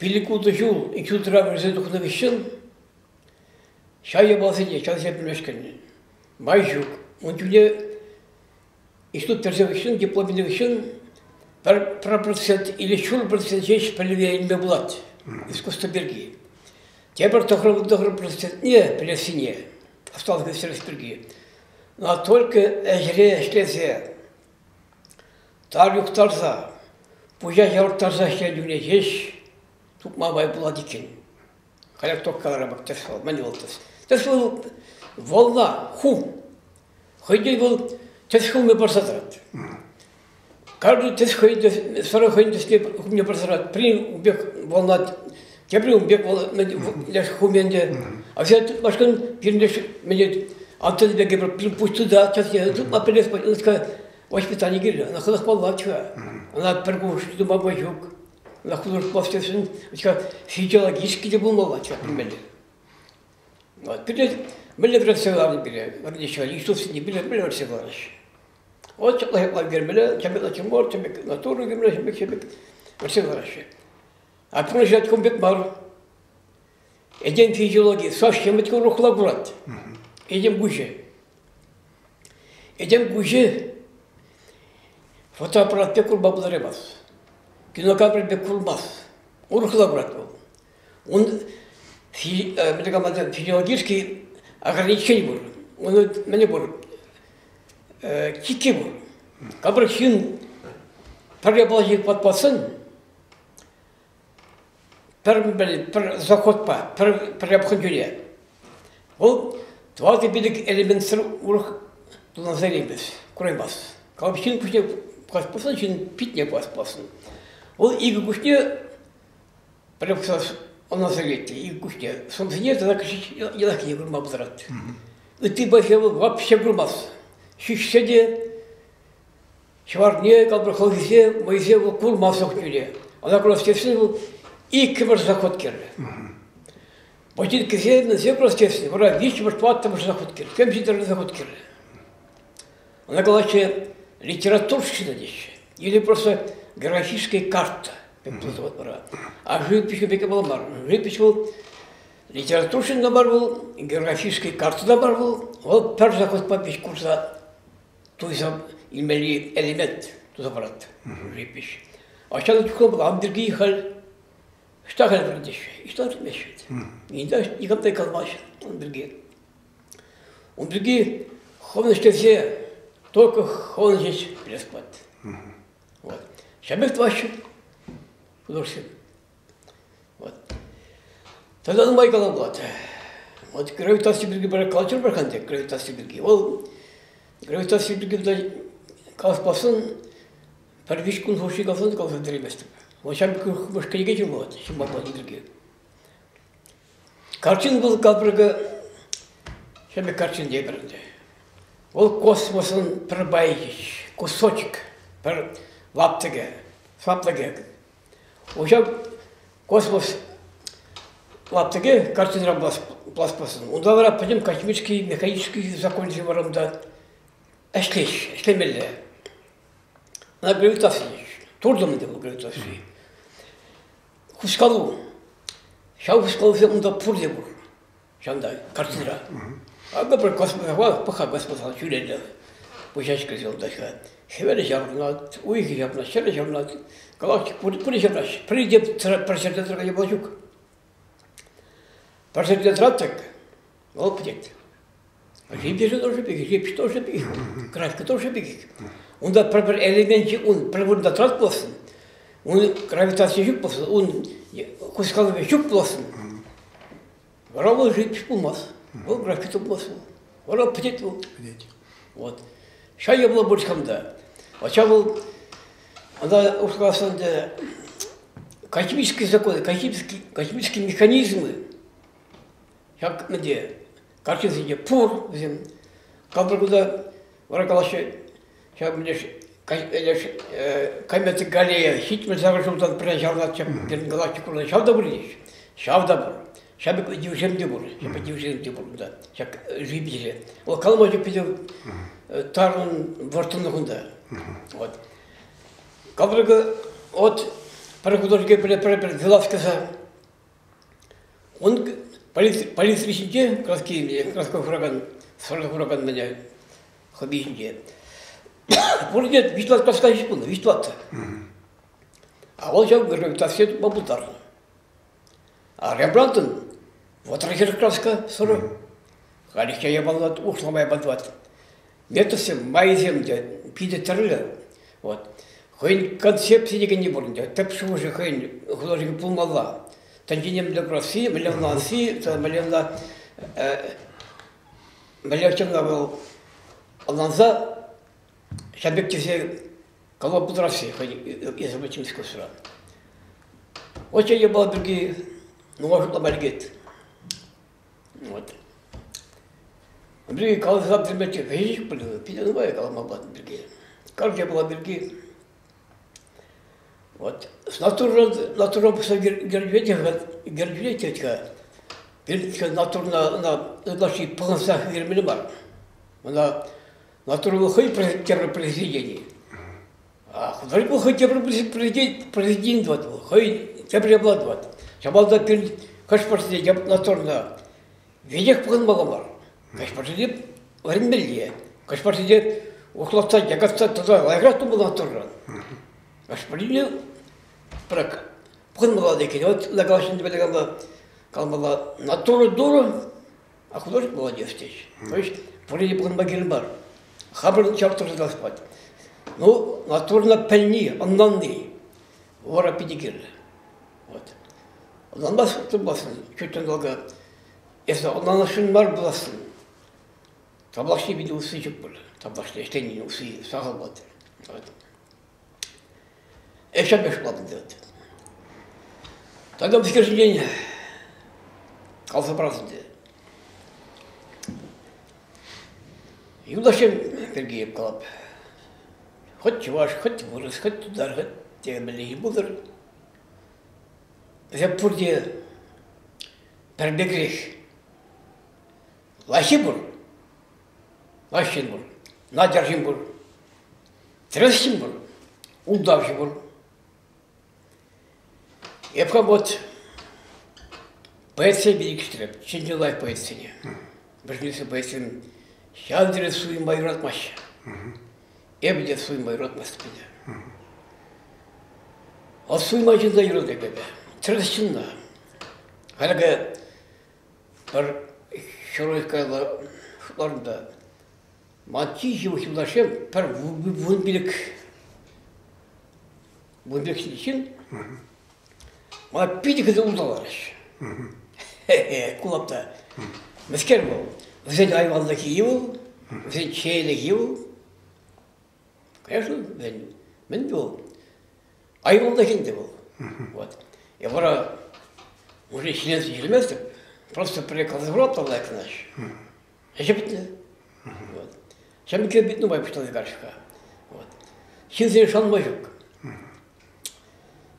[SPEAKER 1] 5-ултӑ ҫул институтра вӗренсе тухнӑ хыҫҫӑн ҫав япаласене ҫавсене пӗлмешкӗн май ҫук. Ун чухне институт пӗтерсе хыҫҫӑн, диплом илнӗ хыҫҫӑн пӗр процент или ҫур процент ҫеҫ пӗлӗве илме пулать искусство пирки. Тепӗр 99 процентне пӗлессине, ӑсталӑх ӳстерес пирки, но только ӗҫре ӗҫлесе, тар юхтарса, пуҫа ҫавӑрттарса ӗҫленӗ чухне ҫеҫ тупма май пулать иккен. Халех ток каларӑмӑр, тӗс вӑл, мӗн вӑл тӗс? Тӗс вӑл волна, хум. Хӑйне вӑл тӗс хумне парса тӑрать. Каждый тӗс хӑй сӑрӑ хӑйӗн тӗсне хумне парса тӑрать. Пӗри ун пек волна, тепри ун пек леш хум ӗнтӗ. А все тытмашкӑн пирӗн леш мӗне антенна пек эпир пирӗн пуҫ тытать, тӗсне тытма пӗлес воспитани кирлӗ. Ӑна хӑнӑхмалла-ха. Ӑна пӗр кун тума май ҫук. Ӑна художник тесен физиологически те пулмалла, пӗлмелле. Пире мӗнле вӗрентсе кӑларнӑ пире, вӗрентеҫҫӗ, Иисусне пире мӗнле вӗрентсе кӑлараҫҫӗ. Вот ҫапла ҫапла ӳкермелле, ҫапла натюрморт, ҫапла натура ӳкермелле, ҫапла ҫапла вӗрентсе кӑлараҫҫӗ. А пурнӑҫ кун пек мар. Этем физиологи совсем урӑхла курать. Этем куҫӗ. Этем куҫӗ фотоаппарат пек курма пултараймасть. Кинокамера пек курмасть. Урӑхла курать вӑл. Ун мӗнле калама физиологический ограничени пур. Унӑн мӗне пур? Чикки пур. Капӑр ҫын пӗр япала ҫине патпасан пӗр заходпа, пӗр япӑхӑн тӳре. Вӑл 4-5 элементсӑр урӑх туланса илеймест, кураймасть. Калӑп ҫын куҫне пӑхас пулсан, ҫын питне пӑхас пулсан. Вӑл икӗ куҫне пӗр ӑнланса илет те, икӗ куҫне сӑмсине тата йӑлахне курма пултарать. Ытти пайсем вӑл вообще курмасть. Ҫӳҫсе те ҫӑварне, калпӑр хӑлхисе, мӑйсе вӑл курмасӑр тӳре. Ӑна курас тесен вӑл иккӗмӗш заход кирлӗ. Ботинкисем, мӗнсем курас тесен вара виҫҫӗмӗш, тӑваттӑмӗш заход кирлӗ. Тем ҫитерлӗ заход кирлӗ. Ӑна калаҫҫӗ литературщина теҫҫӗ. Или просто графическая карта пек пулса вара. А живопись пек вӑл мар. Живопись вӑл литературщина та мар вӑл, географическая карта та мар вӑл. Вӑл пӗр заходпа виҫ курса туйса илмелли элемент туса парать живопись. А ҫавна чухне вӑл ан пирки халь ӑҫта халь вӗрентеҫҫӗ? Ӑҫта вӗрентмеҫҫӗ? Никам та калмасть ун пирки. Ун пирки хӑвӑн ӗҫлесе только хӑвӑн ҫеҫ пӗлес пулать. Вот. Ҫав пек тӑваҫҫӗ художниксем. Вот. Тата нумай калам пулать. Вот гравитаци пирки пӗр калачӑр пӗр ӗнтӗ гравитаци пирки. Вӑл гравитаци пирки калас пулсан пӗр виҫ кун хушши каласан каласа пӗтерейместӗп. Вӑл ҫав пек кӗнеке ҫырма пулать, ҫырма пулать пирки. Карчин вӑл капрӑкӗ ҫав пек карчин тепӗр ӗнтӗ. Вӑл космосӑн пӗр пайӗ ҫеҫ, кусочек, пӗр лаптӑкӗ, лаптӑкӗ. Ҫав космос лаптӑкӗ картинӑра пулас Унта вара пӗтӗм космический, механический законсем вара унта ӗҫлеҫҫӗ, ӗҫлемелле. Ӑна гравитаци теҫҫӗ. Туртӑм ӗнтӗ вӑл гравитаци. Хускалу. Ҫав хускалусем унта пурте пур. Ҫавӑнта картинӑра. Акӑ пӗр космоса пӑх-ха космоса ҫӳлелле. Пуҫа ҫӗклесе унта хӗвелӗ ҫаврӑнать, уйӑхӗ ҫаврӑнать, ҫӗрӗ ҫаврӑнать, галактика пурте ҫавраҫҫӗ. Пӗри те пӗр ҫӗрте тӑракан япала ҫук. Пӗр ҫӗрте тӑрать-тӑк, вӑл пӗтет. Жипешӗ тоже пекех, жипеш тоже пекех, графика тоже пекех. Унта пӗр-пӗр элеменчӗ ун пӗр вырӑнта тӑрать пуласӑн, ун гравитаци ҫук пулсан, ун хускалӑвӗ ҫук пуласӑн, вара вӑл жипеш пулмасть, вӑл графика пулмасть вӑл. Вара пӗтет вӑл. Пӗтет. Вот. Ҫав япала пур та. Ача вӑл ӑна ушкаласан ӗнтӗ космические законы, космические механизмы ҫак мӗнте картинсенче пур вӗсем. Капӑр кунта вара калаҫҫӗ, ҫав мӗнеш комета Галлея 78 ҫултан пӗрре ҫаврӑнатчӗ, пирӗн галактика ҫав та пур теҫҫӗ. Ҫав та пур. Ҫав пек йывӑҫсем те пур. Ҫав пек йывӑҫсем те пур унта. Ҫак живопиҫре. Вӑл калама ҫук питӗ тарӑн вӑрттӑнлӑх унта. Вот. Калрӑкӑ от пӗр художнике пӗр пӗр Веласкеса он полици ҫинче краски краска хуракан сӑрлӑ хуракан мӗне хӑви ҫинче. Пурте виҫлат краска ҫеҫ пулнӑ, виҫлатта. А вӑл ҫав гравитацие тупма пултарнӑ. А Рембрандтӑн вӑтӑр краска сӑрӑ. Халӗхе япала ухлама япала Методсем, майӗсем те питӗ тӗрлӗ. Вот. Хӑйӗн концепци текенни пур ӗнтӗ. Тӗп шухӑшӗ хӑйӗн художникӗ пулмалла. Тӗнчене мӗнле курасси, мӗнле ӑнланасси, мӗнле мӗнле чӑнла вӑл ӑнланса ҫав пек тесе калама пултарасси хӑй изобретение искусствӑра. Вот япала пирки нумай шутлама лекет. Вот. Пирки каласа пӗтерме вӗҫӗ пуль, питӗ нумай калама пулать пирки. Каждая была пирки. Вот. С натура, натура пӑхса гербетет-ха. Пирки натурна ӑна ытлашши пӑхӑнса хӳтермелле мар. Ӑна натура хӑй тепӗр произведени. А художник вӑл хӑй тепӗр президент тӑвать вӑл, хӑй тепӗр япала тӑвать. Ҫапах та пирӗн хӑш-пӗр натурна веҫех пӑхӑнмалла мар. Хӑш-пӗр вӗренмелле, хӑш-пӗр ухлатса, якатса тата лайӑхрах тумалла натурӑран. Хӑш-пӗрне пӗрак пӑхӑнмалла текен. Вот калаҫнӑ каламалла, натура дура, А художник молодец теҫ. То есть пурне пӑхӑнма кирлӗ мар. Хамӑрӑн ҫав тӑрса пать. Ну, натурно пӗлни, ӑнланни вара питӗ кирлӗ. Вот. Ӑнланмас тупмасӑн, чуть ӑнланка. Эсӗ ӑнланасшӑн мар пулассӑн. Тавлашни питӗ усси ҫук пуль. Тавлашни ӗҫленин усси сахал пулать. Вот. Ӗҫ шутлатӑн тет. Тогда мӗскер ҫинчен каласа парас ӗнтӗ. Юлташсем пирки эп калап. Хоть чӑваш, хоть вырӑс, хоть тутар, хоть темӗнле пултӑр. Вӗсем пурте пӗр пекрех. Лаҫи пур, лаҫ ҫын пур, начар ҫын пур. Тӗрӗс ҫын пур, ултавҫӑ пур. Эп-ха вот поэтсем килӗштереп, чӑн-чӑн лайӑх поэтсене. Вӗренсе поэтсем ҫав тери суйма юратмаҫҫӗ. Эпӗ те суйма юратмастӑп ӗнтӗ. А суйма ҫынна юратап эпӗ. Тӗрӗс ҫынна. Халӗ пӗр хӗр каялла шутларӑм та Ман чи ҫывӑх юлташсем пӗр 15 ҫын мана питӗ хытӑ улталарӗҫ. Кулап та. Мӗскер вӑл? Вӗсен айванлӑхӗ-и вӑл? Вӗсен чеелӗхӗ-и вӑл? Конечно, вӗсен мӗн вӑл? Айванлӑх ӗнтӗ вӑл. Вот. Я вара уже ҫиленсе ҫӳреместӗп. Просто пӗрре каласа хурап та лайӑх Ӗҫӗ пӗтнӗ. Вот. Ҫав пек нумай пуҫласа карчӑка. Вот. Ҫынсене шанма ҫук.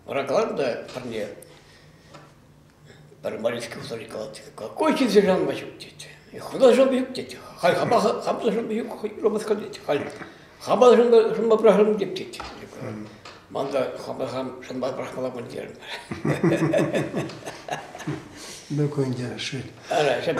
[SPEAKER 1] Вара каларӑм та пӗрне пӗр Маринский художник калать, какой ҫынсене шанма ҫук тет. Худа шанма ҫук тет. Халь хама хам та шанма ҫук, ромаска тет. Халь хама шанма пӑрахрӑм деп тет. Ман та хама хам шанма пӑрахмалла пуль терӗм.
[SPEAKER 2] Ну, ку ӗнтӗ шел.
[SPEAKER 1] Ара, ҫав.